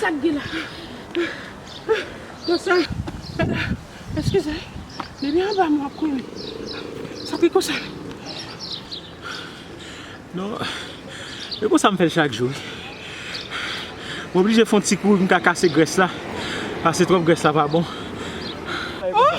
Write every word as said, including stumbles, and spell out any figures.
Sa k gen la? Konsa, eskize, depi anba m w ap kouri. Sa ki konsa? Non, e konsa m fè l chak jou wi. M oblije fè yon ti kouri pou m ka kase grès la, paske twòp grès la pa bon. Oh!